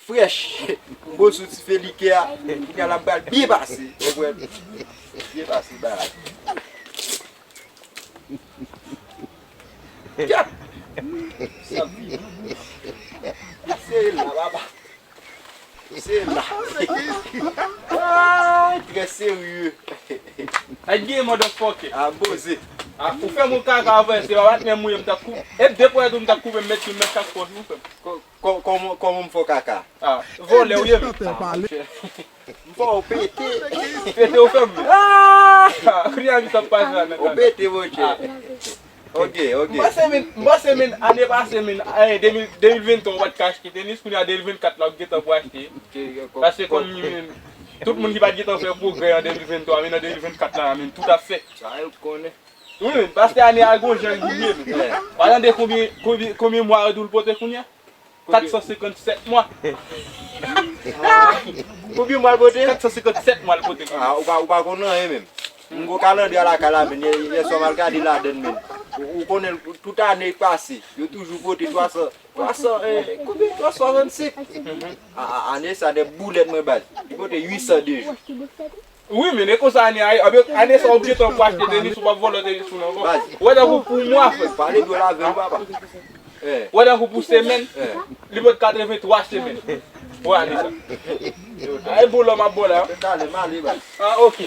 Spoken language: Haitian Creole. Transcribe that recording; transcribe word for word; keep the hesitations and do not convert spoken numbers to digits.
Frèch. M bo sou ti felikè a. Kounye a la m pral byen pase. Ou konprann? Byen pase bagay. Kèt! Sa vini. Se la, papa. Se la. Ah, trè serye. Ay gen motherfucker. A poze. Ah, ou fè m yon kaka avè se pa bat men mouye m ta koup. E de pwè tou m ta koupe m met yon men chak fwa ou fè m. Kò- kò- Kòman kòman m fè w kaka? Ah, vòlè ou ye. M fè w pete. Pete ou fè m. Ah! Kounye a mi t ap pase la nan kaka. Ou pete, monchè. Ok, ok. M panse men, m panse men, ane pase men, eh, de mil, de mil venntwa ou pa t ka achte tenis, kounye a de mil vennkat la ou gentan pou achte. Paske kòm li men, tout moun ki pa t gentan fè pwogrè an de mil venntwa, men nan de mil vennkat la men tout ap fèt. Sa yo konnen. Wi men, paske ane a gon jan li ye men. Pa tande konbyen, konbyen, konbyen mwa yo di w l pote kounye a? Kat san senkannsèt mwa. Konbyen mwa l pote? Kat san senkannsèt mwa l pote. Ah, ou pa, ou pa konn anyen menm. M gon kalandri a lakay la, men yè, yè swa m al gade ladann, men. Ou, ou konnen tout ane k pase, yo toujou pote twa san, twa san, eh, konbyen? Twa san swasannsenk. A, a, ane sa, de boulèt mwen baz. Li pote uit san de jou. Wi, men e konsa ane a ye. Anben, ane sa w gentan pou achte tenis, ou p ap vòlò tenis ou nan ankò. Ou wè tankou pou mwa, frè. Pale dwòl avè m, papa. Eh. Ou wè tankou pou semèn, eh, li pot katrevenntwa semèn. Ou wè ane sa. Ay, bon, lòm ap bon la. Talè, m ale, baz. Ah, ok.